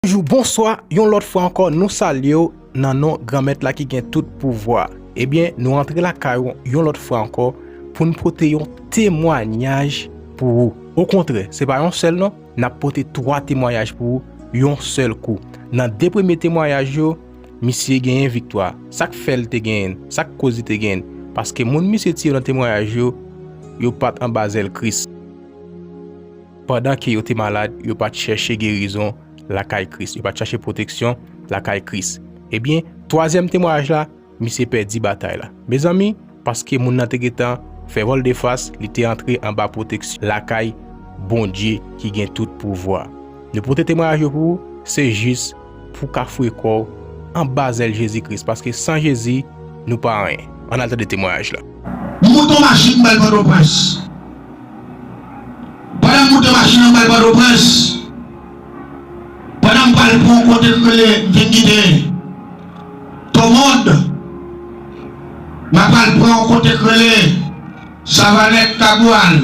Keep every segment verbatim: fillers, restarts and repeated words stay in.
Bonjou, bonswa, yon lòt fwa ankò, nou salye w nan non Granmèt la ki gen tout pouvwa. Ebyen, nou antre lakay ou yon lòt fwa ankò pou n pote yon temwayaj pou ou. Okontrè, se pa yon sèl non, n ap pote twa temwayaj pou ou yon sèl kou. Nan de premye temwayaj yo, misye genyen viktwa. Sa k fè l te genyen l? Sa k koz li te genyen l? Paske moun misye tiye nan temwayaj yo, yo pa t anba zèl Kris. Pandan ke yo te malad, yo pa t chèche gerizon lakay Kris. Yo pa t chache pwoteksyon lakay Kris. Ebyen, twazyèm temwayaj la, misye pèdi batay la. Mezanmi, paske moun nan te gentan fè vòlde fas, li te antre anba pwoteksyon lakay Bondye ki gen tout pouvwa. Nou pote temwayaj yo pou ou, se jis pou w ka foure kò w anba zèl Jezi Kris, paske san Jezi, nou pa anyen. Ann al tande temwayaj la. M moute yon machin, m pral Pòtoprens. Pandan m moute machin nan, m pral Pòtoprens. Pandan m pral pran yon kote m rele, m fin kite Tomond. M ap pral pran yon kote k rele Savanèt Kabwal.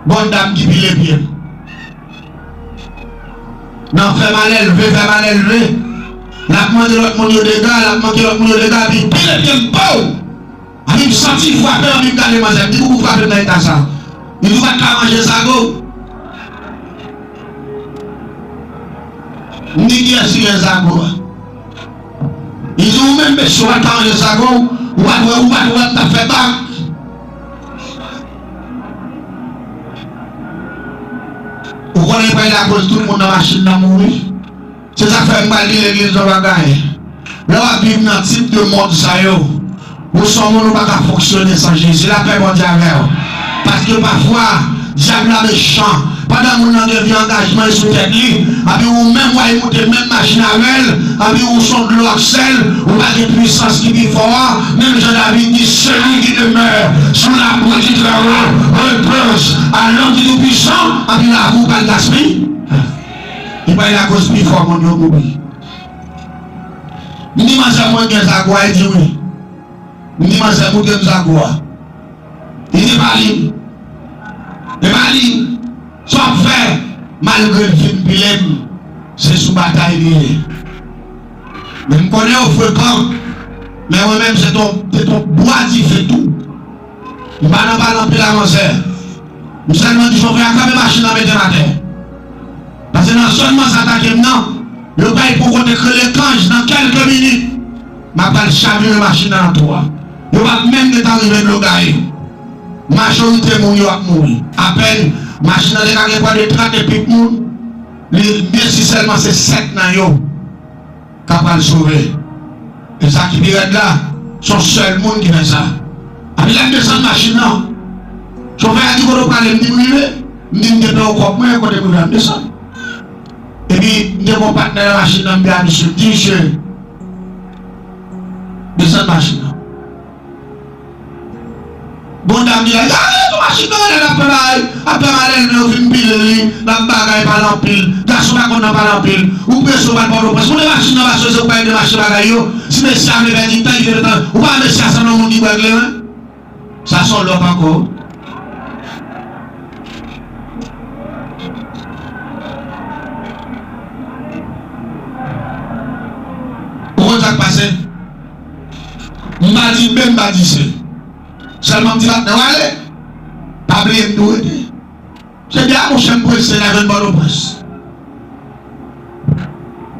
Gon dam ki pile pye m. Nan fè malelve, fè malelve. L ap mande lòt moun yo dega, l ap mande lòt moun yo dega, epi pile pye m, pow! Epi m santi l frape m, epi m gade manzè, m di, "Poukò w frape m nan eta sa a?" Li di, "Ou pa t ka manje zago?" M di, "Kiyès ki gen zago a?" Li di, "Ou menm, mesye, ou pa t ka manje zago, ou pa t wè, ou pa t wè m t ap fè bak?" Ou konnen pa lakoz tout moun nan machin nan mouri? Se sa k fè m pral di legliz yon bagay. Lè w ap viv nan tip de mond sa yo, ou se yon moun ou pa ka fonksyone san Jezi. Lapè Bondye avè w. Paske pafwa, dyab la mechan. Pandan moun nan gen vye angajman sou tèt li, epi ou menm w al moute menm machin avè l, epi ou se yon dlo ak sèl, ou pa gen pwisans ki pi fò a, menm jan David di, celui qui demeure sous l'abri du Très-Haut repose à l'ombre du Tout-Puissant, epi lavi w pral gaspiye. Li bay lakoz pi fò moun yo mouri. M di manzè mwen gen zago a, li di wi. M di manzè moute m zago a. Li di pa li. E pa li. Sa w ap fè? Malgre l fin pile m, se sou batay li ye. Men m konnen yo frekan, men mwen menm se ton, se ton bwa dife tou. M pa nan pale anpil a manzè. M sèlman di chofè a kanpe machin nan, mete m atè. Paske nan zòn manzè atake m nan, yo bay pou kote k rele Kanj nan kèlke minit. M ap pral chavire machin nan nan twou a. Yo p ap menm gentan rive Dlo Gaye. Majorite moun yo ap mouri. Apèn, machin nan te ka gen pran de trant e pik moun. Li, byensi sèlman se sèt nan yo k ap pral sove. E sa ki pi rèd la, se yon sèl moun ki fè sa. Epi lè m desann machin nan, chofè a di, "Kote w prale?" M di, "M rive." M di, "M te peye kòb mwen, kote m rive a, m desann." Epi m te gen yon patnè nan machin nan, m te a misye, m di, "Misye, desann machin nan." Bon dam di la, "Gade tou machin nan, l ap fè bagay, ap fè malelve, yo fin pile li, l ap bagay, pale anpil. Gason pa konn nan pale anpil. Ou prese, ou pral Pòtoprens. Moute machin nan, paske se ou pa ede mache bagay yo. Si mesye a vle pèdi tan, li vle tan. Ou pa mesye a sanble yon moun ki bwè kleren." Sa se yon lòt ankò. Ou konn sa k pase? M pa di B, m pa di C. Sèlman m di patnè w ale. Pa bliye m tou rete. Se de a monchè m prese la jwenn Pòtoprens.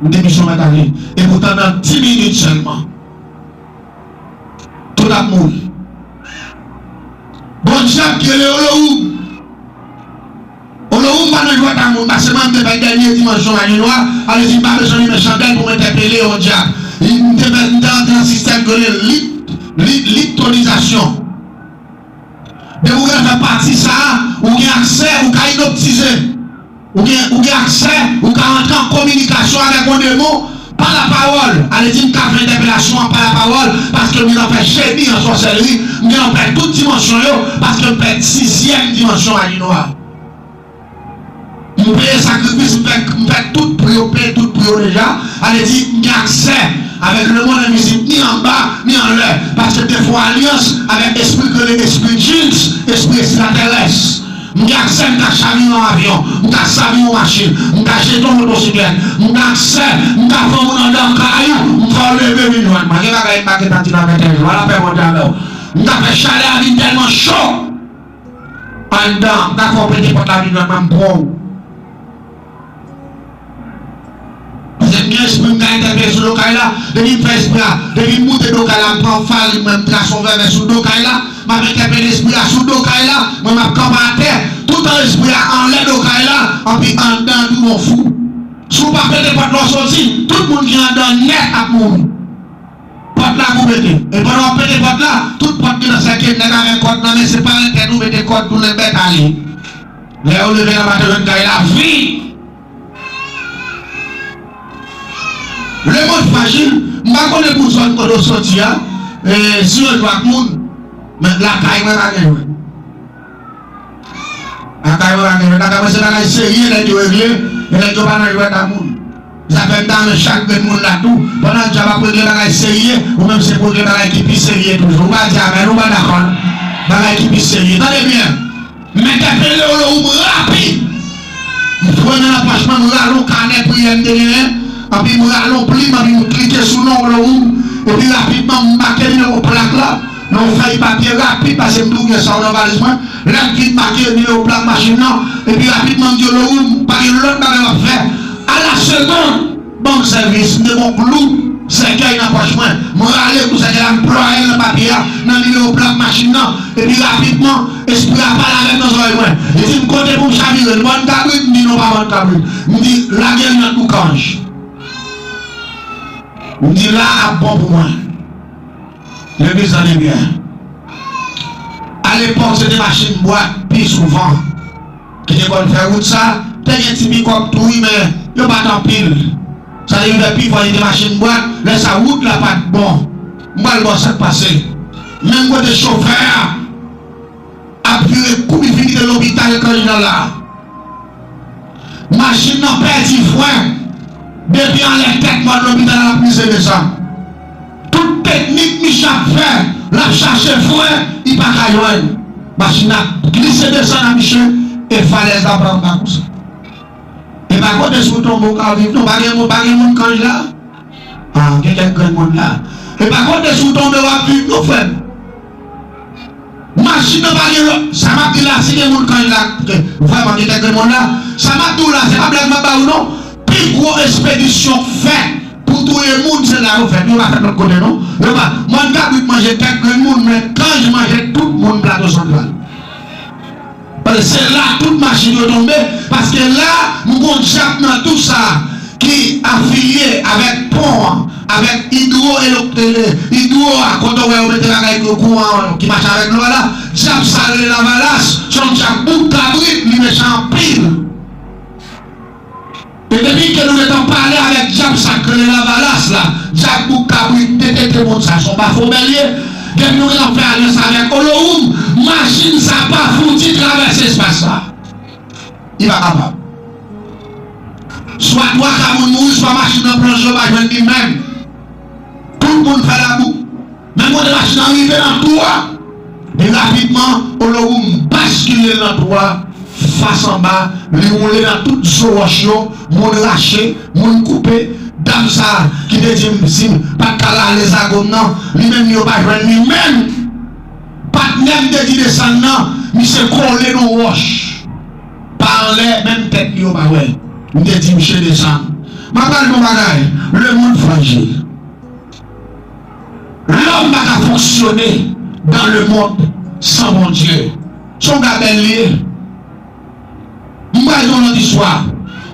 M di misye w mèt ale. E poutan nan dis minit sèlman, tout ap mouri. Bon dyab ki rele Olohoum. Olohoum pa nan jwèt a moun, paske mwen, m te fè dènye dimansyon Malinwa, ale di m pa bezwen limen chandèl pou m entèpele yon dyab. M te fè, m te antre nan sistèm ki rele lit, lit, litonizasyon. Depi w gen fè pati sa a, ou gen aksè, ou ka inoptize. Ou gen, ou gen aksè, ou ka antre an kominikasyon avèk yon demon pa lapawòl. Ale di m ka fè entèpelasyon an pa lapawòl, paske m gentan fè jeni an sòsèlri, m gentan fè tout dimansyon yo, paske m fè sizyèm dimansyon Malinwa. M peye sakrifis, m fè, m fè tout pri yo, peye tout pri yo deja. Ale di, m gen aksè avèk lemonn envizib, ni anba, ni anlè. Paske m te fè yon alyans avèk espri k rele espri djinn, espri ekstratèrès. M gen aksè, m ka chavire yon avyon, m ka chavire yon machin, m ka jete yon motosiklèt, m gen aksè, m ka fè yon moun anndan kay ou, m fè w leve vin jwenn mwen. Gen bagay m pa gentan di nan vennteyen jou a, lapè Bondye avè w. M ka fè chalè a vin tèlman cho anndan, m ka fè w pete pòt la vin jwenn mwen, m pran w. Paske m gen espri, m ka entèpele sou do kay la. Depi m fè espri a, depi m moute do kay la, m pran farin mwen, m trase yon vèvè sou do kay la. M ap entèpele espri a sou do kay la. Mwen, m ap kanpe atè. Toutan espri a anlè do kay la, anpi anndan tou gon fou. Si w pa pete pòt la w soti, tout moun ki anndan nèt ap mouri. Pòt la pou pete. E pandan w ap pete pòt la, tout pòt ki nan sèkil, nèg avè kòd nan men, separe tèt ou, mete kòd tounen bèt ale. Lè yo leve nan maten, jwenn kay la vid. Lemonn frajil, m pa konnen pou zòn kote w soti a, e, si yo jwe ak moun, men lakay mwen pa gen jwèt. Lakay mwen pa gen jwèt, lakay mwen se bagay serye nèg yo regle, e nèg yo pa nan jwèt ak moun. Sa fè m ta renmen chak grenn moun la tou, pandan dyab ap regle bagay serye, ou menm se pou regle bagay ki pi serye toujou. Ou pa di amèn, ou pa dakò. Bagay ki pi serye. Tande byen. M entèpele Olowoum rapid. M fouye men nan pòch mwen, m rale yon kanè priyè m te genyen, anpi m rale yon plim, anpi m klike sou non Olowoum, epi rapidman m make nimewo plak la nan yon fèy papye rapid, paske m toujou gen sa yo nan valiz mwen. Lè m fin make nimewo plak machin nan, epi rapidman m di Olowoum, pa gen lòt bagay w ap fè. A la segonn, ban m sèvis, m te gen yon klou sèkèy nan pòch mwen. M rale klou sèkèy la, m plwaye l nan papye a, nan nimewo plak machin nan. Epi rapidman, espri a pale avè m nan zòrèy mwen. Li di m kote pou m chavire l, mòn kabrit, m di non, pa mòn kabrit. M di lage l nan Doukanj. M di la ap bon pou mwen. Legliz, tande byen. Alepòk, se te machin bwat pi souvan ki te konn fè wout sa. Te gen ti pikòp tou, wi, men yo pa t anpil. Sa te vin fè pi fò, se te machin bwat. Lè sa, wout la pa t bon. M pral ba w sa k pase. Menm kote chofè a ap vire kou, li fin kite lopital Kanj nan la. Machin nan pèdi fren depi anlè tèt mòn lopital la, l ap glise desann. Tout teknik misye ap fè, l ap chache fren, li pa ka jwenn. Machin nan ap glise desann nan misye, e falèz la pa anba konsa. E pa kote si w tonbe w ka viv non, pa gen moun, pa gen moun Kanj la. Ah, gen kèk grenn moun la. E pa kote si w tonbe w ap viv non, frè m. Machin nan pa gen lòt. Sa m ap di la, si gen moun Kanj la, vrèman gen kèk grenn moun la. Sa m ap di w la, se pa blag m ap ba ou non. Pi gwo espedisyon k fèt pou touye moun, se la yo fèt. Yo pa fèt lòt kote non. Yo pa, mòn kabrit manje kèk grenn moun, men Kanj manje tout moun Plato Santral. Paske se la tout machin yo tonbe, paske la nou gon dyab nan tou sa ki afilye avèk pon an, avèk idwo, idwo a, kote w wè yo mete bagay kouran an ki mache avèk dlo a la, dyab sa rele Lavalas, se yon dyab bouk kabrit, li mechan anpil. E depi ke nou gentan pale avèk dyab sa k rele Lavalas la, dyab bouk kabrit, T T T moun sa, se yon bafo bèl ye. Depi nou gentan fè alyans avèk Olowoum, machin sa pa fouti travèse espas sa. Li pa kapab. Swa twa ka moun mouri, swa machin nan plonje, yo pa jwenn li menm. Tout moun fè labou. Menm kote machin nan rive nan twou a, li rapidman, Olowoum baskile nan twou a, fas anba, li woule nan tout zo wòch yo, moun rache, moun koupe. Dam sa a ki te di m si m pa t ka rale zago m nan, li menm yo pa jwenn li menm. Patnè m te di desann nan, misye kole nan wòch. Pa anlè, menm tèt li yo pa wè. M te di misye desann. M ap pale yon bagay, le monde fragile. Lòm pa ka fonksyone dans le monde sans Bondye. Se yon gabèl li ye. M pral di yon lòt istwa.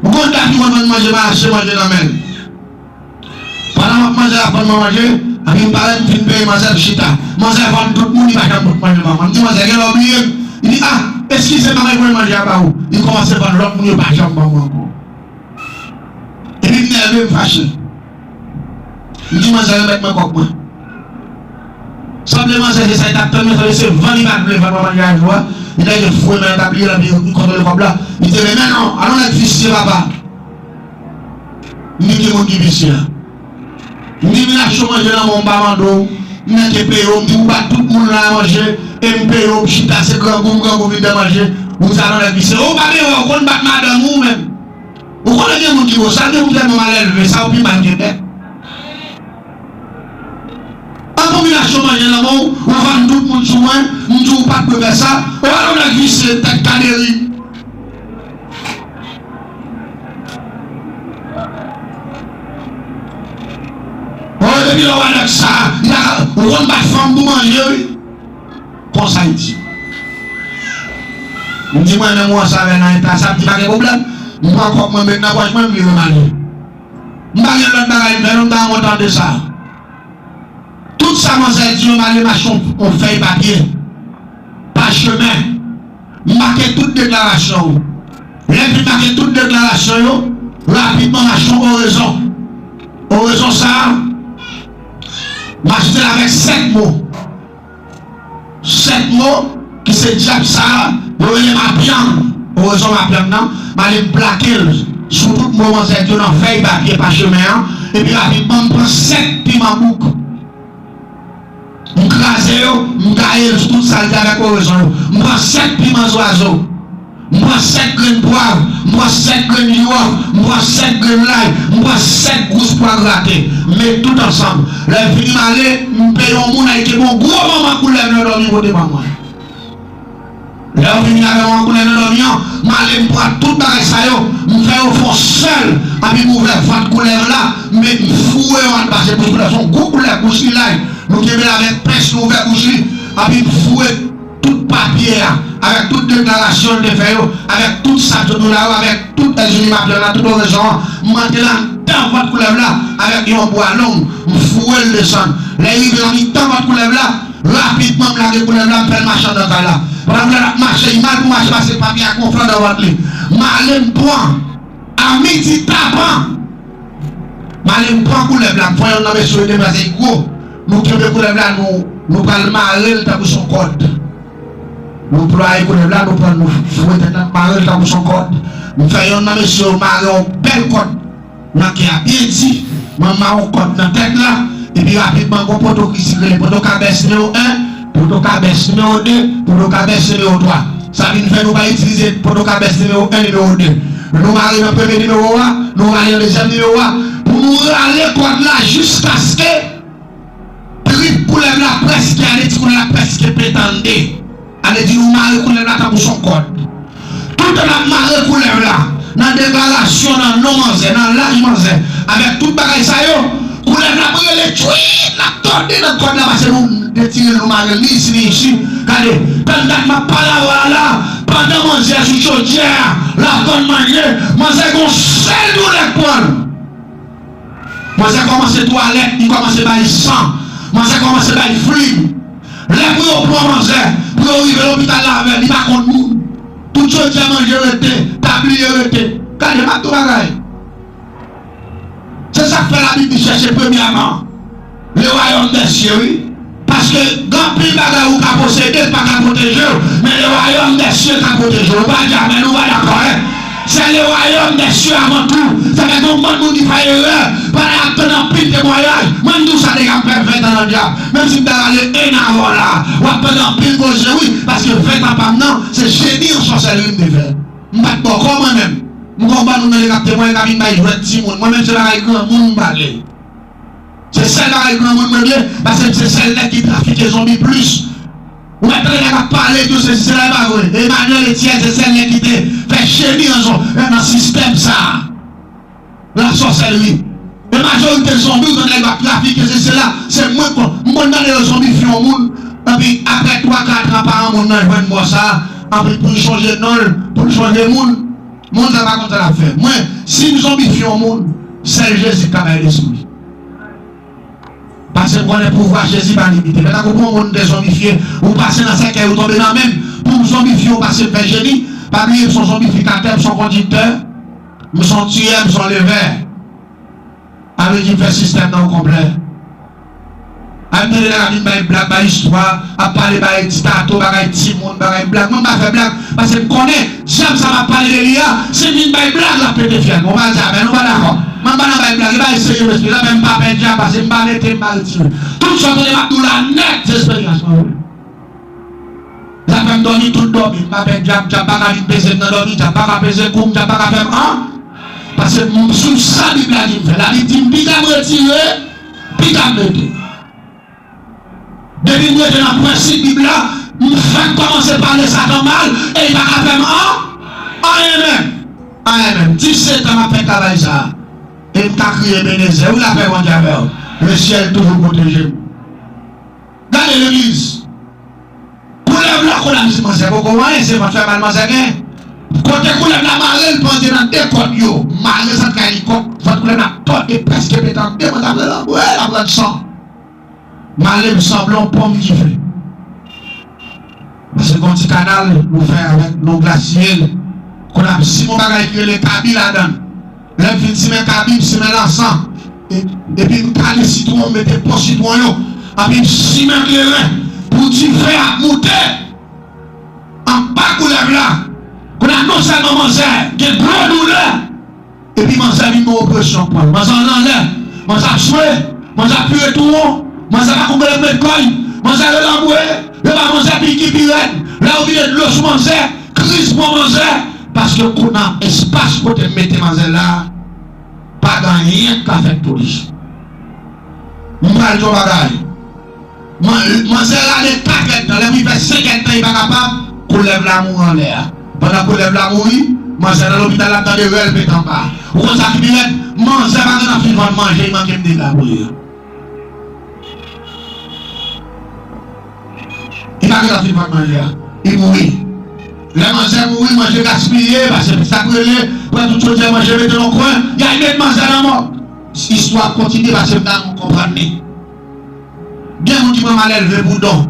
Ou konn dat ki konn vann manje, pa achte manje nan men l. Pandan m ap manje, l ap vann mwen manje, epi m parèt, m fin peye manzè, m chita. Manzè vann tout moun, li pa janm pot manje ban mwen. M di, manzè, gen lè w bliye m? Li di, ah, eskize m, pa mwen ki manje a ba ou. Li kòmanse vann lòt moun, yo pa janm ban mwen ankò. Epi m nève, m fache. M di manzè remèt mwen kòb mwen. Sanble manzè se sa li t ap tann, men sanble se van li pa t vle vann mwen manje a jou a. Li nège foure men nan tabliye l, epi li kontwole kòb la. Li di, men non, alon nèg visye papa. M di ki moun ki visye a. M di vin achte yon manje nan men w, m pa mande w. M nèke peye w, m di pou bat tout moun la manje, e m peye w, m chita, se grangou, m grangou vide manje. Ou di a nan lè vise. Ou pa gen wè, ou konn bat madanm ou menm. Ou konnen gen moun ki konsa, gen moun tèlman malelve, sa ou pi mal ke bèt. An konbinasyon manje nan men w, ou vann tout moun sou mwen, m di w pa t dwe fè sa, ou alò nèg visye, tèt kaderi. Bon, depi lè w wè nèg sa, li ta ka, ou konn bat fanm pou manje, wi. Konsa l di. M di mwen menm ou ansanm avè nan eta sa, m di pa gen pwoblèm. M pran kòb mwen met nan pòch mwen, m vire m ale. M pa gen lòt bagay m fè non, m ta wont tande sa. Tout sa manzè di yo, m ale m achte yon, yon fèy papye, pachemen. M make tout deklarasyon yo. Lè m fin make tout deklarasyon yo, rapidman m achte yon orezon. Orezon sa a, m achte l avèk sèt mo. Sèt mo ki se dyab sa a, yo rele mapyang. Orezon mapyang nan, m ale m plake l sou tout mo manzè yo nan fèy papye pachemen an, epi rapidman m pran sèt piman bouk. M kraze yo, m gaye l sou tout sa l te avèk orezon yo. M pran sèt piman zwazo. M pran sèt grenn pwav, m pran sèt grenn jiwòf, m pran sèt grenn lay, m pran sèt gous pwa grate. M met tout ansanm. Lè fini m ale, m peye yon moun al kenbe yon gwo manman koulèv nan dòmi pote ban mwen. Lè yo vini avè manman koulèv nan dòmi an, m ale m pran tout bagay sa yo, m fè yo fè yon sèl, epi m ouvè vant koulèv la, m met m foure yo ann pase bouch koulèv, se yon gwo koulèv, bouch li laj. Nou kenbe l avèk pens, nou ouvè bouch li, epi m foure tout papye a, avèk tout deklarasyon l te fè yo, avèk tout sa k sot la yo, avèk tout èzini mapyang nan, tout orezon an, m antre anndan vant koulèv la avèk yon bwa long, m foure l desann. Lè l rive nan mitan vant koulèv la, rapidman m lage koulèv la, m fè l mache anndan kay la. Pandan koulèv la ap mache, li mal pou mache paske papye a gonfle anndan vant li. M ale m pran, a midi tapan, m ale m pran koulèv la, m pran yonn nan mesye yo de bra, se gwo. Nou kenbe koulèv la, nou, nou pral mare l tankou se yon kòd. Nou plwaye koulèv la, nou pran, nou foure tèt la, nou mare l tankou se yon kòd. M fè yonn nan mesye yo mare yon bèl kòd nan kè a byen di, mwen mare yon kòd nan tèt la, epi rapidman gon poto ki sikile, poto kabès nimewo en, poto kabès nimewo de, poto kabès nimewo twa. Sa vin fè nou pa itilize poto kabès nimewo en, nimewo de. Nou mare nan premye nimewo a, nou rale nan dezyèm nimewo a, pou nou rale kòd la jiskaske trip koulèv la prèske ale, ti koulèv la prèske pete annde. Ale di nou mare koulèv la tankou se yon kòd. Toutan n ap mare koulèv la, nan deklarasyon, nan non manzè, nan laj manzè, avèk tout bagay sa yo, koulèv la ap rele tchwit, l ap tòde nan kòd la, paske nou detire l, nou mare l ni isi, ni isi. Gade, tann dat m ap pale avè w la, pandan manzè sou chodyè a, l ap vann manje, manzè gon sèl doulè k pran l. Manzè kòmanse twalèt, li kòmanse bay san. Manzè kòmanse bay flim. Lè pou yo pran manzè, pou yo rive lopital la avè l, li pa konn moun. Tout chodyè manje rete, tabliye rete. Gade, m ap di w bagay. Se sa k fè Labib di chèche premyèman le wayòm dè sye, wi. Paske gen anpil bagay ou ka posede, l pa ka pwoteje w, men le wayòm dè sye ka pwoteje w. Ou pa di amèn, ou pa dakò, en? Se le wayòm dè sye avan tou. Sa fè gen yon bann moun ki fè erè pandan y ap tann anpil temwayaj. Mwen, m di w sa deja, m fè ven tan nan dyab. Menm si m ta rale en avan la, w ap tann anpil koze, wi, paske ven tan pa m nan, se jeni an sòsèlri m te fè. M pa t bòkò mwen menm. M gen yon bann moun nan yo k ap temwaye, k ap vin bay jwèt timoun. Mwen menm, se bagay granmoun m pale. Se sèl bagay granmoun mwen vle, paske m se sèl nèg ki trafike zonbi plis. Ou mèt tande nèg ap pale tou, sesi sela, e pa vre. Emmanuel Etienne se sèl nèg ki te fè jeni nan zon, nan sistèm sa a. Lasòsèlri. E majorite zonbi ou tande nèg ap trafike, sesi sela, se mwen k konn, m konn tande yo zonbifye yon moun, epi aprè twa, kat an, paran moun nan jwenn mò sa a, epi pou l chonje non l, pou l chonje moun, moun sa pa konn sa l ap fè. Mwen, si m zonbifye yon moun, sèl Jezi k ka bay lespri. Paske m konnen pouvwa Jezi pa limite. Men tankou pou yon moun te zonbifye, ou pase nan sèkèy, ou tonbe nan men m. Pou m zonbifye w, pase m fè jeni, pa bliye m se yon zonbifikatè, m se yon kondiktè, m se yon tiyè, m se yon levè. Sa vle di m fè sistèm nan yo konplè. Al tande nèg ap vin bay blag, bay istwa, ap pale, bay ti tato, bagay timoun, bagay blag. Mwen m pa fè blag, paske m konnen dyab sa m ap pale de li a, si m vin bay blag, l ap pete fyèl mwen. Ou pa di amèn, ou pa dakò. Mwen m pa nan bay blag, e bagay serye m esplike la, men m pa pè dyab, paske m pa mete, m pa retire. Tout sa w tande m ap di w la nèt, se esperyans mwen, wi. Zafè m dòmi, tout dòmi. M pa pè dyab, dyab pa ka vin peze m nan dòmi, dyab pa ka peze kou m, dyab pa ka fè m an. Paske m sou sa Bib la di m fè. Labib di m, piga m retire, piga m mete. Depi m rete nan prensip Bib la, m fèk kòmanse pale Satan mal, e li pa ka fè m an, anyen menm. Anyen menm. Disèt an m ap fè travay sa a. E m ka kriye Ebenezè, wi, lapè Bondye avè w. Lesyèl toujou pwoteje m. Gade legliz. Koulèv la, koulèv la, manzè poko anyen, se vant fè mal manzè gen. Kote koulèv la mare, l pandye nan de kòd yo. Mare zantray li, kòd, vant koulèv la tòde, prèske pete an de, manzè ap rele anmwe, l ap rann san. Male m sanble yon ponm ki fle. Paske gon ti kanal nou fè avèk non glasye l. Kounye a, si gon bagay ki rele kabi ladan l. Lè m fin simen kabi, m simen lansan. E, epi m kale sitwon, m mete po sitwon yo. Anpi m simen kleren pou dife a moute. Anba koulèv la. Kounye a, non sèlman manzè gen gwo doulè, epi manzè vin gen opresyon k pran l. Manzè anlè, manzè ap swe, manzè ap vire touwon, manzè pa konn kote l met kò l, manzè rele anmwe, yo ba manzè piki pi rèd. Lè yo vide dlo sou manzè, kriz pran manzè, paske kounye a espas kote m mete manzè la, pa gen anyen k ka fèt pou li. M pral di w yon bagay. Man-, manzè rale kat èdtan, lè pou li fè senk èdtan, li pa kapab, koulèv la mouri anlè a. Pandan koulèv la mouri, manzè nan lopital, l ap tande rèl pete anba. Ou konn sa ki pi rèd? Manzè pa gentan fin vann manje, li manke m dega pou li. Li pa gentan fin vann manje a. Li mouri. Lè manzè mouri, manje gaspiye, paske sa k rele, pran tout chodyè manje, mete nan kwen, y al met manzè nan mòg. Istwa ap kontinye, paske m ta renmen w konprann li. Gen moun ki pran malelve pou don.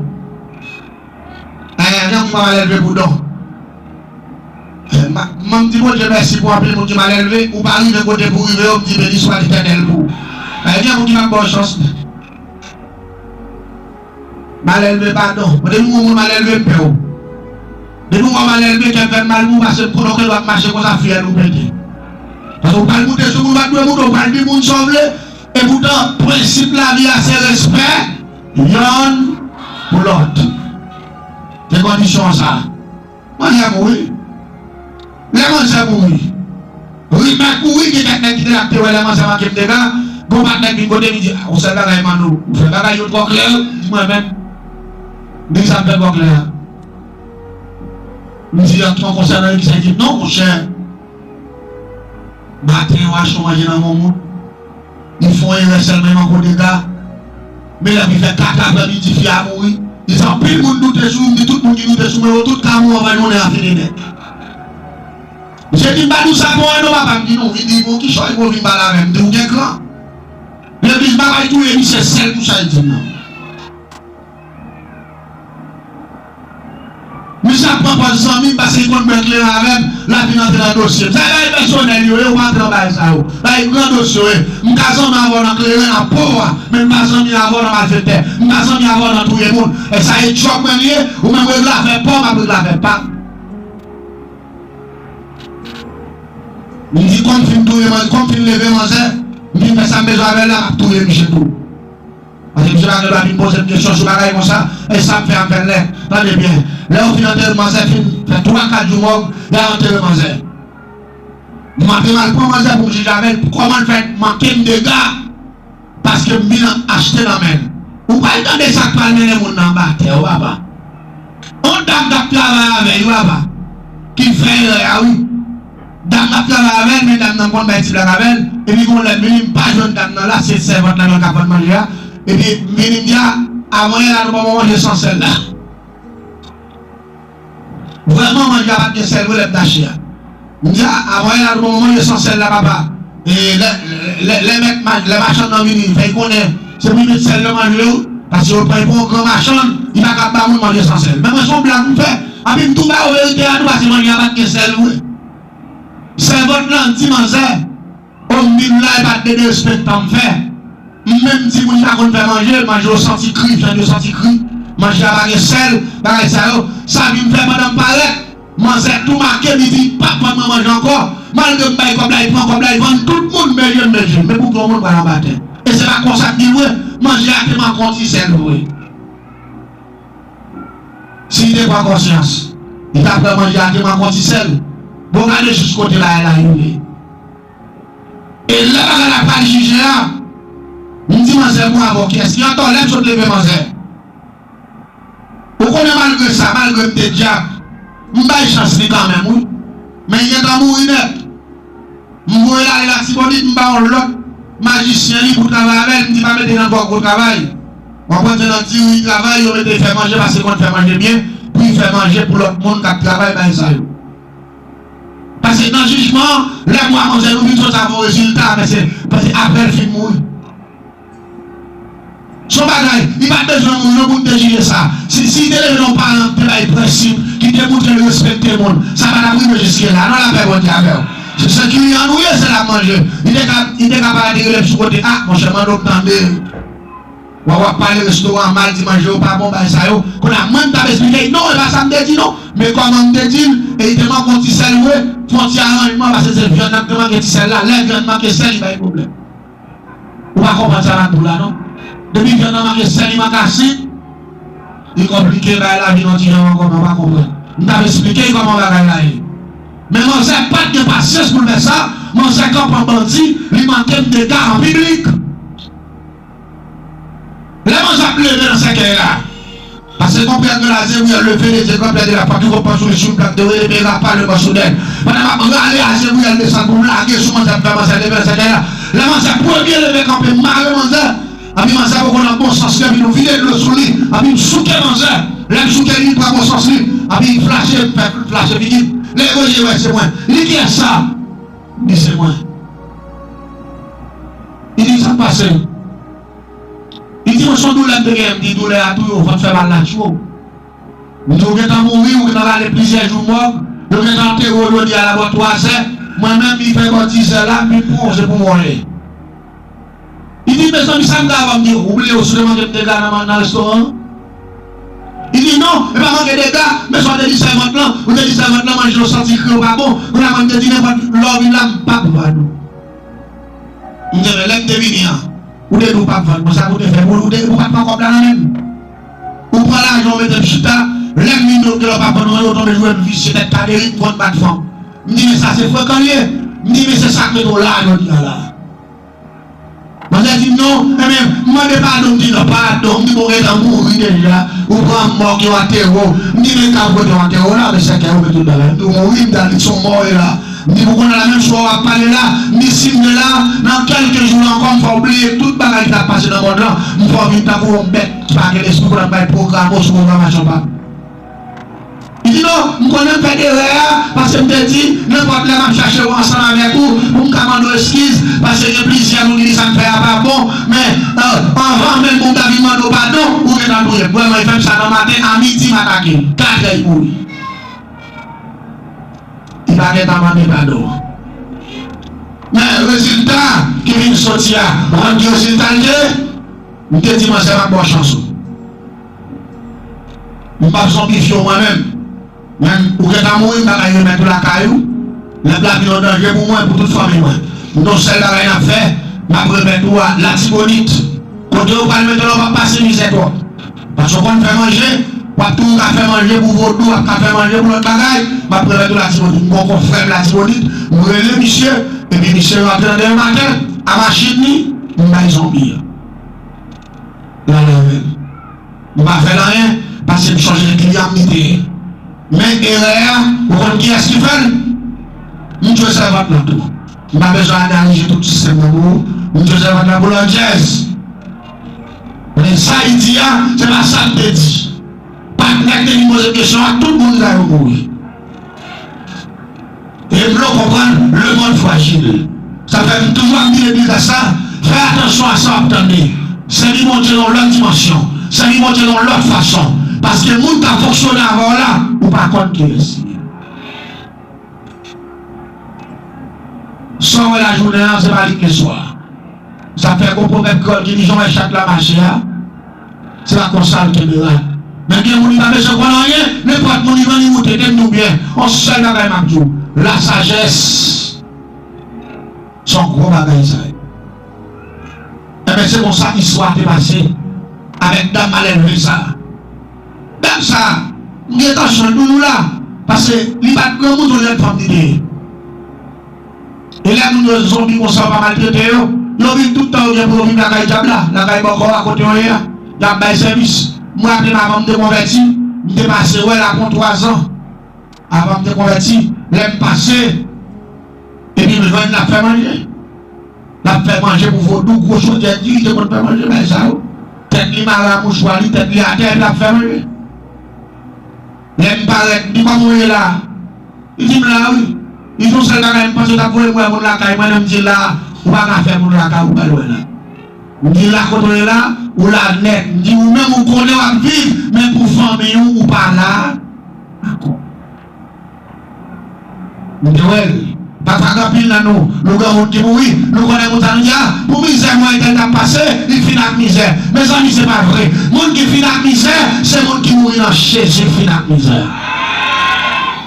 Eh, gen moun ki pran malelve pou don. Eh, ma-, mwen, m di Bondye mèsi pou anpil moun ki malelve, ou pa rive kote pou rive yo, m di beni swa Letènèl pou ou. Eh, gen moun ki p ap ba w chans. Malelve pa don. Mwen, depi m wè yon moun malelve, m pè w. Depi m wè w malelve, kè m fè m mal pou ou, paske m konnen w gen dwa ap mache konsa, fyèl ou pete. Paske w pral moute sou moun ou pa t dwe moute, w pral di moun sa w vle, epoutan, prensip lavi a se respè yonn pou lòt. Se kondisyon sa. Manzè mouri. Lè manzè mouri, rimè kouri, gen kèk nèg ki te la k te wè lè manzè manke m dega, gon patnè k vin kote m, li di, "Ah, yon sèl bagay, Manno, ou fè bagay yo twò klè." M di, "Mwen menm?" M di, "Sa m fè twò klè a?" M di, "An, an konsènan egzekit non, monchè." Maten, yo achte yon manje nan men yon moun. Li fè yon erè sèlman, li manke w dega. Men lè pou l fè kat aprè midi, fi a mouri. Li di anpil moun doute sou ou, m di tout moun ki doute sou mwen, yo tout ka mouri anvan jounen an fini nèt. Misye di, "M pa di w sa pou anyen non, papa." M di, "Non." Li di, "Bon, kichòy pou w vin pale avè m?" M di, "Ou gen kran." Legliz pa bay touye misye sèl pou sa l di m nan. Misye ap pran pòz zanmi m paske li konn bwè kleren avè m, l ap vin antre nan dosye m. Sa e bagay pèsonèl yo ye, ou pa antre nan bagay sa yo. Bagay gran dosye yo ye. M ka zanmi avè w nan kleren, nan po a, men m pa zanmi avè w nan malfektè. M pa zanmi avè w nan touye moun. E sa e djòb mwen li ye, ou menm regle afè pa w, m ap regle afè pa m. M di kòm fin touye manzè, kòm fin leve manzè, m fin fè sa m bezwen avè l la, m ap touye misye tou. Paske misye pa gen dwa vin poze m kesyon sou bagay konsa, e sa m fè a m fè l nèt. Tande byen, lè yo fin antere manzè, fin fè twa kat jou mòg, y a antere manzè. M antre m al pran manzè pou m jije avè l, kòman l fè manke m dega, paske m vin achte nan men l. Ou pral tande sa k pral mennen moun nan anba tè, o papa. On dam k ap travay avè l, wi papa, ki fè erè a, wi. Dam nan ap travay avè l, men dam nan konn bay ti blag avè l. Epi gon lè m vini, m pa jwenn dam nan la, se sèvant lan menm k ap vann manje a. Epi m vini, m di, "A, avan yè la, nou ban mwen manje san sèl la." Vrèman, manje a pa t gen sèl vre lè m t achte a. M di, "A, avan yè la, nou ban mwen manje san sèl la, papa." E lè, lè, lè mèt ma-, lè machann nan vini, fè l konnen se pou l met sèl nan manje yo, paske yo pran l pou yon gran machann, li pa kab ba moun manje san sèl. Men mwen, se yon blag m fè. Anpi m tou ba yo verite a tou, paske manje a pa t gen sèl vre. Sèvant lan di manzè, o, m vin la, e pa t de derespektan m fè. M menm timoun pa konn fè manje, manje yo santi kri, vyann yo santi kri, manje a pa gen sèl, bagay sa yo. Sa vin fè pandan m parèt, manzè tou make, li di l p ap vann mwen manje ankò. Malgre m bay kòb la, li pran kòb la, li vann tout moun, bèje m bèje m. Men pou ki yon moun pral anba tè? E se pa konsa k di l vre, manje a te manke yon ti sèl vre. Si li te pran konsyans, li t ap pran manje a te manke yon ti sèl. Bon, gade jis kote bagay la rive. E lè bagay la pral jije a, m di manzè, "Bravo, kiyès ki antò?" Lè m sot leve manzè. Ou konnen, malgre sa, malgre m te dyab, m bay chans li kanmenm, wi. Men li gentan mouri nèt. M voye l ale Latibonit, m ba yon lòt majisyen li pou travay avè l, m di, "Pa mete nan dwòg ou travay." W ap rantre nan diri travay, yo mete fè manje, paske konn fè manje byen, pou l fè manje pou lòt moun k ap travay bay sa yo. Paske nan jijman an, lè mwa manzè nou vin sot avè yon rezilta, men se, paske apre l fin mouri. Se yon bagay, li pa t bezwen mouri non pou n te jije sa. Si, si li te leve nan yon paran ki te bay prensip, ki te montre l respekte moun, sa pa t ap rive jiske la. Non, lapè Bondye avè w. Se, se kliyan nou ye, se l ap manje. Li te ka, li te ka parèt rele m sou kote, "A, monchè, mande w tande." W ap pale restoran an mal, di manje yo pa bon, bagay sa yo. Kounye a, mwen, m t ap esplike, "Non, e pa sa m te di, non." Men kòman m te di l, e li te manke yon ti sèl vre, fè yon ti aranjman, paske se vyann nan ki te manke ti sèl la. Lè vyann manke sèl, li bay pwoblèm. Ou pa konprann sa m ap di w la, non? Depi vyann nan manke sèl, li manke asid, li konplike, bagay la vin yon ti jan ankò, men ou pa konprann. M t ap esplike l kòman bagay la ye. Men manzè pa t gen pasyans pou l fè sa, manzè kanpe an bandi, li manke m dega an piblik. Lè manzè ap leve nan sèkèy la, paske konpè Grazier Bruyère leve, leve konpè de la pati konpè sou li sou plak de rele, men la pa le mò sou dèn. Pandan m ap rale Grazier Bruyère desann pou m lage sou manzè, m fè manzè leve nan sèkèy la. Lè manzè premye leve kanpe, m mare manzè. Anpi manzè poko nan bon sans li, anpi nou vide dlo sou li, anpi m souke manzè. Lè m souke li, li pran bon sans li, anpi li flache, fè flache figi l. Lè l voye wè se mwen. Li kiyès sa? M di se mwen. Li di sa k pase. Li di, "Mwen, se yon doulè m te genyen." M di, "Doulè a touye w, vant fè mal la tchwe w." M di, "Ou gentan mouri, ou gentan rale plizyè jou mòg, yo gentan antere w jodi a la bò twazè. Mwen menm, li fè bò dizè la, m vin pran w, se pou mwen w ye." Li di, "Mezanmi, sa m ta wè?" M di, "Ou bliye w sou te manke m dega nan, nan restoran an?" Li di, "Non, e pa manke dega, men sa w te di sèvant lan, ou te di sèvant lan manje yo santi kri yo pa bon, kounye a mwen m te di nenpòt lè w vin la, m p ap vann ou." M di, "Men lè m te vini an, ou te di w p ap vann mwen, sa k ou te fè pou ou, ou te, ou pa t pran kòb la nan men m. Ou pran lajan, ou mete m chita, lè m vin di w ke lè w p ap vann mwen, ou tonbe jwe m visye tèt kaderi, m konn bat fanm." M di, "Men sa se frekan l ye." M di, "Men se sa k mete w la jodi a la." Manzè di m, "Non, enben, m mande padon." M di, "Non, padon." M di, "Bon, ou gentan mouri deja, ou pran mòg yo antere w." M di, "Men ka w kote yo antere w la, men sèkèy ou, men tout bagay." M di, "Ou mouri." M di, "A, li se yon mò w ye la." M di, "Pou kounye a la menm, swa w ap pale la, m di, si m te la, nan kèlke jou la ankò, m fè w bliye tout bagay ki t ap pase nan mond lan, m fè w vin tankou yon bèt ki pa gen lespri, pou l ap bay pwogram ou sou pwogramasyon pa m." Li di, "Non, m konnen m fè erè a, paske m te di, nenpòt lè m ap chache w ansanm avèk ou, pou m ka mande w eskiz, paske gen plizyè moun ki di sa m fè a pa bon, men, euh, anvan menm pou m ta vin mande w padon, ou gentan touye m." Vrèman, li fè m sa nan maten, a midi, m atake l. Katrè, li mouri. Li pa gentan mande padon. Men rezilta ki vin soti a, ou konn ki rezilta l ye? M te di manzè, "M ap ba w chans ou. M p ap zonbifye w mwen menm. Men ou gentan mouri, m pa kay remèt ou lakay ou. Lè m la vin yon danje pou mwen, pou tout fanmi mwen. M di w sèl bagay n ap fè, m ap remèt ou a Latibonit. Kote yo pral mete w la, w p ap pase mizè twòp. Paske w konn fè manje, w ap toujou ka fè manje pou vodou, w ap ka fè manje pou lòt bagay, m ap remèt ou Latibonit." M gon konfrè m Latibonit, m rele misye, epi misye rantre nan demen maten, a machin li, m bay zonbi a. L al avè l. M pa fè l anyen, paske m sonje se kliyan m li te ye. Men erè a, ou konn kiyès ki fè l? M tchwe sèvant lan tou. M pa bezwen analize tout sistèm nan pou ou. M tchwe sèvant lan pou lòt djèz. Men sa li di a, se pa sa l te di. Patnè k te vin poze kesyon a, tout moun sa yo mouri. E m vle w konprann, lemonn frajil. Sa fè m toujou ap di legliz la sa, fè atansyon a sa w ap tande. Sèvi Bondye nan yon lòt dimansyon. Sèvi Bondye nan yon lòt fason. Paske moun k ap fonksyone avè w la, ou pa konn kiyès li ye. Sa w wè lajounen an, se pa li k gen swa. Sa fè gon pwovèb kreyòl ki di, "Jan w wè chat la mache a, se pa konsa l kenbe rat." Men gen moun li pa bezwen konn anyen, nenpòt moun li pran li moute, tande m byen. Yon sèl bagay m ap di w, lasajès se yon gwo bagay sa ye. Enben, se konsa istwa te pase avèk dam malelve sa a. Dam sa a, M gen entansyon doudou la, paske li pa t granmoun, se yon jèn fanm li te ye. E lè moun yo zonbi konsa, yo pa maltrete yo, yo viv tout tan yo gen pou yo viv lakay dyab la, lakay bòkò a kote yo ye a. Y ap bay sèvis. M raple m avan m te konvèti, m te pase wè l apre yon twa zan. Avan m te konvèti, lè m pase, epi m jwenn l ap fè manje. L ap fè manje pou vodou, gwo chodyè diri, li te konn fè manje, bay sa yo. Tèt li mare a mouchwa, li tèt li atè, epi l ap fè manje. Lè m parèt, m di, "Kòman w ye la?" Li di m, "La wi." Li di, "Yon sèl bagay, m panse w t ap voye m wè moun lakay mwen, men m di la, ou pa ka fè moun lakay ou pral wè la." M di, "La kote w ye la, ou la nèt." M di, "Ou menm ou konnen w ap viv, men pou fanmi w, ou pa la ankò." M te wè l. Pafwa gen anpil nan nou, nou gen moun ki mouri, nou konnen moun sa nou di a, pou mizè mwen te t ap pase, li fin ak mizè. Mezanmi, se pa vre. Moun ki fin ak mizè, se moun ki mouri nan Jezi fin ak mizè.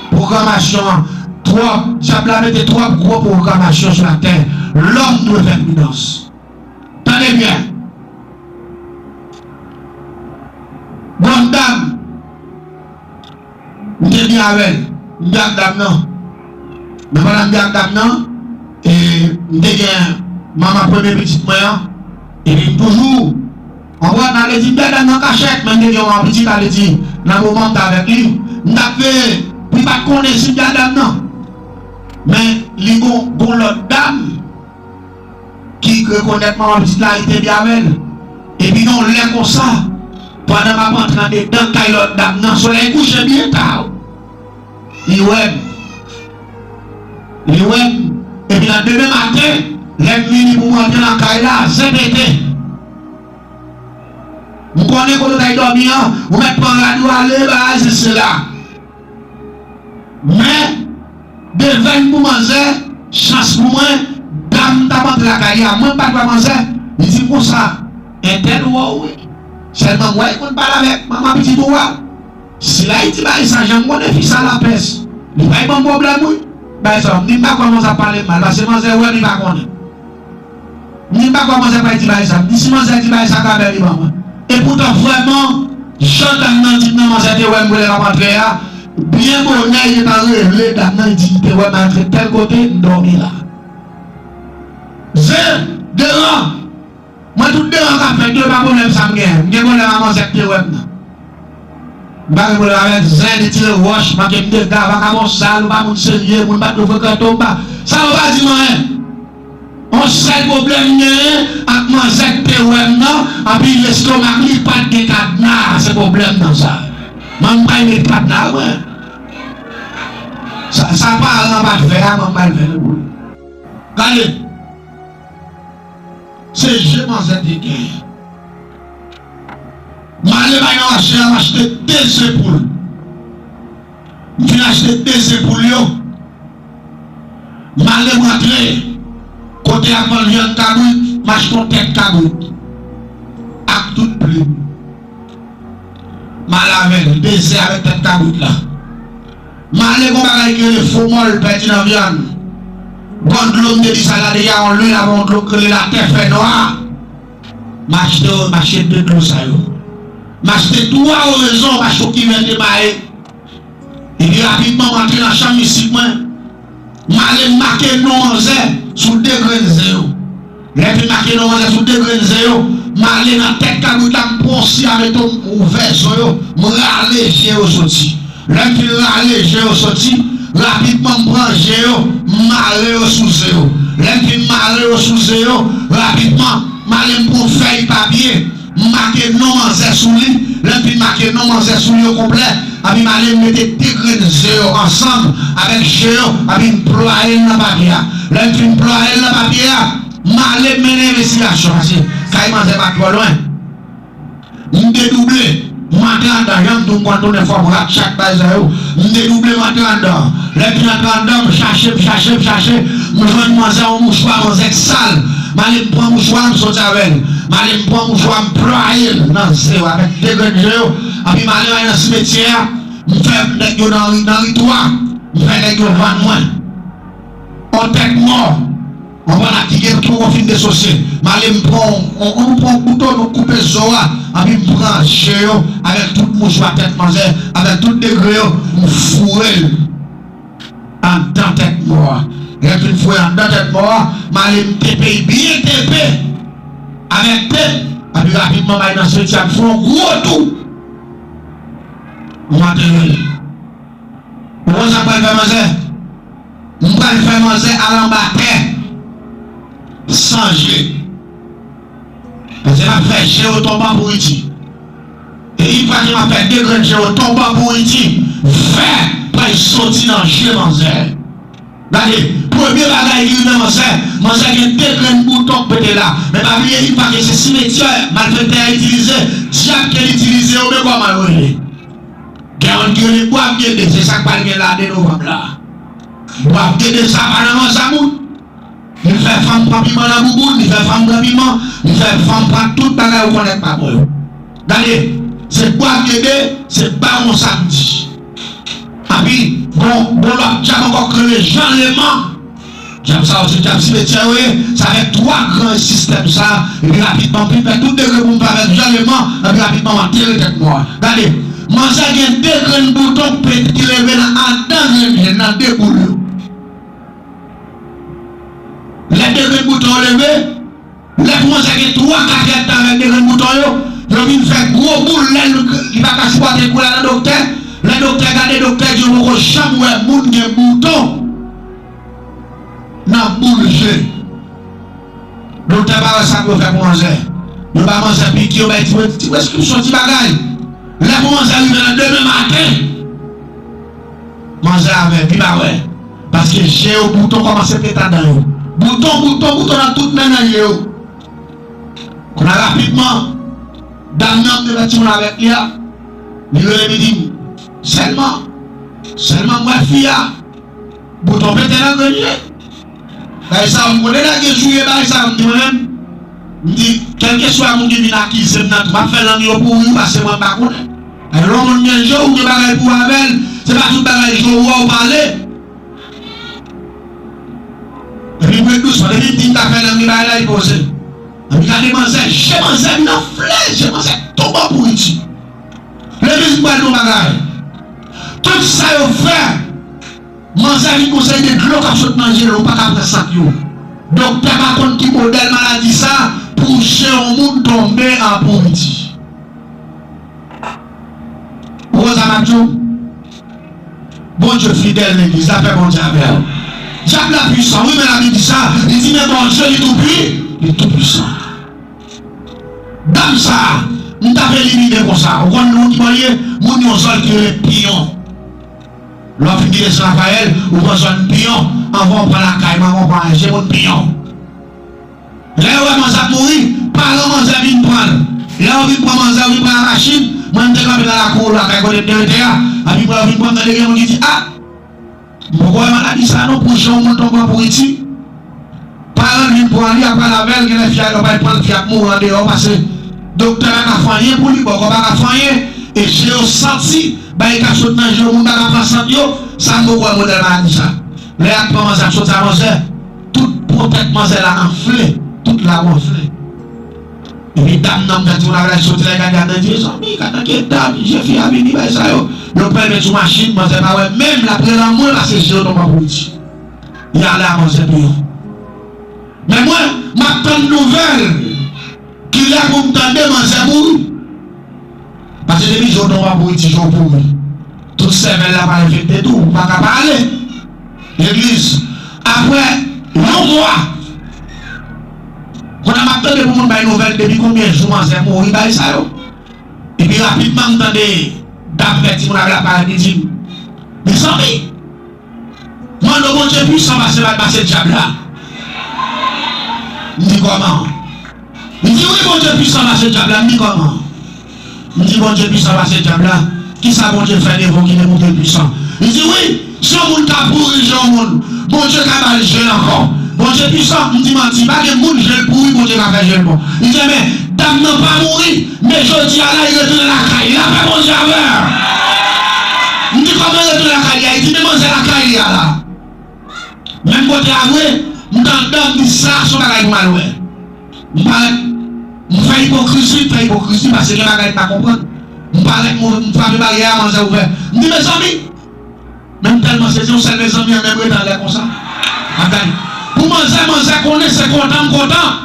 Pwogramasyon an twòp, dyab la mete twòp gwo pwogramasyon sou latè. Lòm dwe fè pridans. Tande byen. Gon dam, m te byen avè l. M byen ak dam nan. Men pandan m byen ak dam nan, e, m te gen manman premye pitit mwen an. Epi m toujou, konprann, ale di m byen dam nan kachèt, men m te gen yon pitit, ale di, nan moman m t avèk li, m t ap veye pou li pa t konnen si m byen dam nan. Men li gon, gon lòt dam ki rekonèt manman pitit la, li te byen avè l. Epi gen yon lè konsa, pandan m ap antre andedan kay lòt dam nan, solèy kouche byen ta, li wè m. Li wè m. Epi nan demen maten, lè m vini pou m antre nan kay la, zen pete. M konnen kote w t al dòmi an, ou mèt pran rad ou ale, bagay, sesi sela. Men, devèn pou manzè, chans pou mwen, dam t ap antre lakay li a, mwen m pa t wè manzè, li di m konsa, "Entèl wè w wi." Sèlman m wè l konn pale avèk manman pitit ou a. Si l Ayiti bay sa, jan m konnen fi sa lapès, li pral ban m pwoblèm wi. Bay sa, m di m pa kwè manzè ap pale m mal, paske manzè wè m, li pa konnen. M di m pa kwè manzè pral di bagay sa. M di si manzè di bagay sa, ka bèl li ban mwen. Epoutan vrèman, jan dam nan di m nan, manzè te wè m pou lè m ap antre a, byen bonè, li te rele dam nan, li di li te wè m antre tèl kote, m dòmi la. Zen, deran. Mwen tout deran k ap fèt yo, e pa pwoblèm sa m genyen. M gen pwoblèm a manzè k te wè m nan. M pa gen pwoblèm avèk zen, li tire wòch, manke m dega, vakabon sal, ou pa moun serye, moun pa t dwe frekante w, m pa. Sa yo pa di m anyen. Yon sèl pwoblèm m genyen ak manzè k te wè m nan, anpi lestomak li pa t gen kadna, se pwoblèm nan sa. Mwen m pral met kadna mwen. Sa, sa paran pa t fè a, mwen m pral fè l pou li. Gade. Se je manzè te genyen. M ale bay nan mache a, m achte de ze poul. M fin achte de ze poul yo. M ale m rantre kote y ap vann vyann kabrit, m achte yon tèt kabrit. Ak tout plim. M al avè l, de ze avèk tèt kabrit la. M ale gon bagay ki rele fomòl pèdi nan vyann. Gon dlo m te di sa la deja, yon lwil avè yon dlo k rele latè fè nwa. M achte yo, m achte de dlo sa yo. M achte twa orezon, m achte yon kivèt emaye. Epi rapidman, m antre nan chanm mistik mwen. M ale m make non manzè sou de grenn zen yo. Lè m fin make non manzè sou de grenn zen yo, m ale nan tèt kabrit la, m pran yon siyavèto, m ouvè zo yo, m rale je yo soti. Lè m fin rale je yo soti, rapidman m pran je yo, m mare yo sou zen yo. Lè m fin mare yo sou zen yo, rapidman, m ale m pran yon fèy papye, m make non manzè sou li. Lè m fin make non manzè sou li okonplè, epi m ale m mete de grenn ze yo ansanm avèk je yo, epi m plwaye l nan papye a. Lè m fin plwaye l nan papye a, m ale m mennen envestigasyon, paske kay manzè pa twò lwen. M dedouble, m antre anndan, jan m di w, m konn tounen fò m rat chak bay sa yo. M dedouble, m antre anndan. Lè m fin antre anndan, m chache, m chache, m chache. M jwenn manzè yon mouchwa, manzè k sal. M ale m pran mouchwa a, m soti avè l. M ale m pran mouchwa a, m plwaye l nan ze yo avèk de grenn je yo. Epi m ale m ale nan simetyè a, m fè nèg yo nan ri, nan ri twa. M fè nèg yo vann mwen yon tèt mò. Yon panak ki gen, ki poko fin desosye. M ale m pran yon, yon, yon, pran yon kouto, nou koupe zo a. Anpi m pran je yo, avèk tout mouchwa tèt manzè, avèk tout degre yo, m foure l anndan tèt mò a. Lè m fin foure anndan tèt mò a, m ale m tepe l byen tepe avèk tep. Anpi rapidman, m al nan simityè, m fè yon gwo tou. M antere l. Ou konn sa m pral fè manzè? M pral fè manzè al anba tè san je. Paske m ap fè je yo tonbe an pouriti. E ipa ke m ap fè de grenn je yo tonbe an pouriti. Fè pral soti nan je manzè. Gade, premye bagay ki rive manzè, manzè gen de grenn bouton k pete la. Men pa bliye ipa ke se simityè malfektè a itilize, dyab ke l itilize yo, men kòman yo rele. Gen youn ki rele Bwavgede, se sa k pral gen la de novanm la. Bwavgede sa pa nan manzè moun. Li fè fanm pran piman nan bouboun, li fè fanm pran piman, li fè fanm pran tout bagay ou konnen k pa bon yo. Gade, se Bwavgede, se bawon samdi. Anpi, gon, gon lòt dyab ankò k rele Jan Leman. Dyab sa yo se dyab simityè yo ye, se avèk twa gran sistèm sa, epi rapidman, pi fè tout degre pou m fè avèk Jan Leman, epi rapidman m antere tèt mò a. Gade, manzè gen de grenn bouton k pete ki leve nan anndan grenn je l, nan de boul yo. Lè de grenn bouton yo leve, lè pou manzè gen twa, kat èdtan avèk de grenn bouton yo, yo vin fè gwo boul, lè l, li pa ka sipòte l pou l al nan doktè. Lè doktè gade, doktè di yo poko janm wè moun gen bouton nan boul je. Doktè pa wè sa pou yo fè pou manzè. Yo ba manzè piki, yo bay ti, ti preskripsyon, ti bagay. Lè pou manzè rive nan demen maten, manzè avèg, li pa wè. Paske je yo, bouton kòmanse pete anndan yo. Bouton, bouton, bouton nan tout mennaj je yo. Kounye a rapidman, dam nan m te fè timoun avèk li a, li rele m, li di m, sèlman, sèlman m wè fi a, bouton pete nan grenn je. Bagay sa yo, m konnen nèg yo jwe bagay sa yo, m di mwen menm, m di, kèlkeswa moun ki vin akize m nan tout, m ap fè lang yo pouri, paske mwen m pa konnen. Lè yon moun gen je, ou gen bagay pou w avè l, se pa tout bagay je w wè w pale. Epi m ret dousman, depi m di m ta fè lang li bagay la, li poze. Epi gade manzè, je manzè vin anfle, je manzè tonbe an pouriti. Legliz m pral di w yon bagay. Tout sa yo fè, manzè vin gon seri de dlo k ap sot nan je l, ou pa ka pran sant yo. Doktè pa konn ki modèl maladi sa, pou je yon moun tonbe an pouriti. Ou konn sa m ap di w? Bondye fidèl, legliz, lapè Bondye avè w. Dyab la pwisan, wi, men Labib di sa, li di, men Bondye, li tou pwi, li tou pwisan. Dam sa a, m t ap elimine konsa. Ou konn moun ki bò l ye? Moun yon zòn ki rele Piyon. Lè w fin kite Sen Rafayèl, ou pran zòn Piyon, anvan w pran lakay mwen, anvan w pran je moun Piyon. Lè yo wè manzè ap mouri, paran manzè vin pran l. Lè yo vin pran manzè, yo vin pran machin, mwen m te kanpe nan lakou lakay kote m te rete a, epi mwen yo vin pran m, tande gen moun ki di, a, m poko wè maladi sa non, pou jan yon moun tonbe an pouriti. Paran l vin pran li, ap pale avè l, genlè fi a, yo pral pran l, fi a ap mouri andeyò, paske doktè pa ka fè anyen pou li, bòkò pa ka fè anyen, e je yo santi, bagay k ap sot nan je yo, moun pa ka pran sant yo, sa m poko wè modèl maladi sa. Lè y ap pran manzè, ap soti a manzè, tout po tèt manzè la anfle, tout la anfle. Epi dam nan m fè timoun avè l soti la, li gade, gade, di, mezanmi, gade nan ki eta je fi a vini, bagay sa yo. Yo pran l met sou machin, manzè pa wè menm, l ap rele anmwe paske je yo tonbe an pouriti. Y ale a manzè Piyon. Men mwen, m ap tann nouvèl. Kilè pou m tande manzè mouri? Paske depi je w tonbe an pouriti, je w pouri. Tout sèvèl la pral enfekte tou, ou pa ka pale. Legliz, apre yon mwa, kounye a m ap tande pou moun bay nouvèl depi konbyen jou manzè mouri, bagay sa yo. Epi rapidman m tande dam fè timoun avè l ap pale, li di m, mezanmi, mande w Bondye pwisan pase, pase dyab la. M di, kòman? Li di, wi, Bondye pwisan pase dyab la. M di, kòman? M di, Bondye pwisan pase dyab la. Kisa Bondye fè devan w ki demontre l pwisan? Li di, wi, si yon moun ka pouri je yon moun, Bondye ka ba l je l ankò. Bondye pwisan, m di, manti, pa gen moun je l pouri, Bondye ka fè je l bon. Li di, men, dam nan pa mouri, men jodi a la, li retounen lakay li. Lapè Bondye avè w. M di, kòman retounen lakay li a? Li di, men manzè lakay li a la. Menm kote a vre, M t anndan, m di sa se yon bagay pou m al wè. M parèt, m fè ipokrizi, m fè ipokrizi paske gen bagay m pa konprann. M parèt, m, m frape baryè a, manzè ouvè. M di, mezanmi, men m tèlman sezi, yon sèl mezanmi an menm rete anlè konsa. M ap gade. Pou manzè, manzè konnen se kontan m kontan.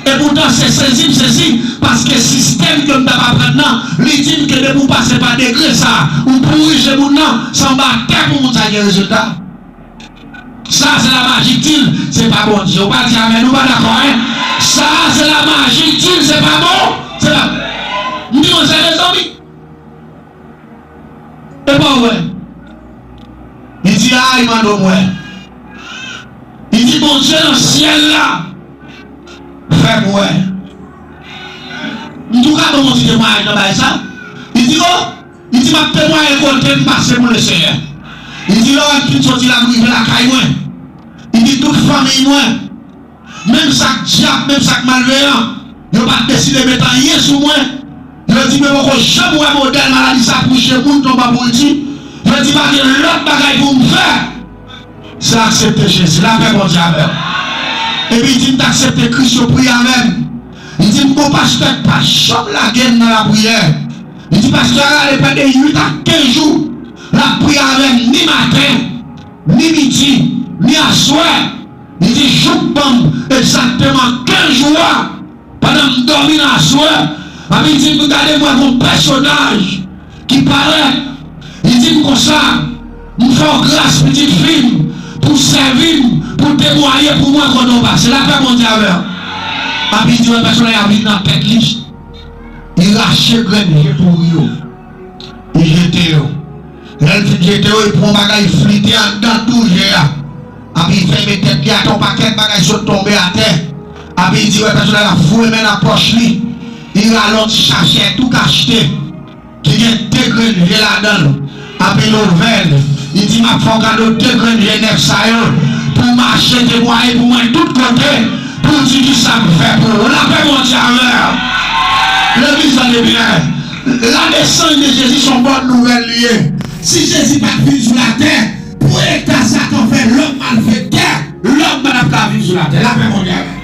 Epoutan, se sezi m sezi, paske sistèm ke m t ap aprann nan, li di m ke depi w pase pa degre sa, ou pouri je moun nan, se anba tè pou moun sa gen rezilta. Sa se la maji k di l, se pa Bondye. Ou pa di amèn, ou pa dakò, en? Sa se la maji k di l, se pa bon, se pa. M di, manzè, mezanmi. E pa w wè? Li di, ay, mande w m wè. Li di, Bondye nan syèl la fè m wè. M tou ka ban yon ti temwayaj nan bagay sa. Li di, o, li di, m ap temwaye kote m pase pou Lesenyè. Li di, lè w fin soti la, m rive lakay mwen. Li di, tout fanmiy mwen, menm sa k dyab, menm sa k malveyan, yo pa t deside met anyen sou mwen. Yo di, men poko janm wè modèl maladi sa pou je moun tonbe an pouri di. Yo di, pa gen lòt bagay pou m fè. Se aksepte Jezi. Lapè Bondye avè w. Epi li di, m t aksepte Kris, yo priye avè m. Li di, m gon pastè k pa janm lage m nan lapriyè. Li di, pastè a rale prè de uit a kenz jou, l ap priye avè m ni maten, ni midi, ni aswè. Li di, jouk ban m egzakteman kenz jou a. Pandan m dòmi nan aswè, epi li di, m gade, m wè gon pèsonaj ki parèt. Li di m konsa, m fè w gras, pitit fi m, pou w sèvi m, pou w temwaye pou mwen kote w pase. Lapè Bondye avè w. Epi li di, wè pèsonaj la vin nan tèt li. Li rache grenn je pouri yo. Li jete yo. Lè l fin jete yo, li pran yon bagay, li flite anndan tou je a. Epi li fèmen tèt li atè, yon pakèt bagay sot tonbe atè. Epi li di, wè pèsonaj la foure men nan pòch li. Li rale yon ti sachè tou kachte ki gen de grenn je ladan l. Epi l ouvè l. Li di, m ap fè w kado de grenn je nèf sa yo pou w mache temwaye pou mwen tout kote, pou w di kisa m fè pou ou. Lapè Bondye avè w. Legliz, tande byen. La descente de Jésus se yon bòn nouvèl li ye. Si Jezi pa t vin sou latè, pou eta Satan fè lòm malfektè, lòm pa t ap ka viv sou latè. Lapè Bondye avè w.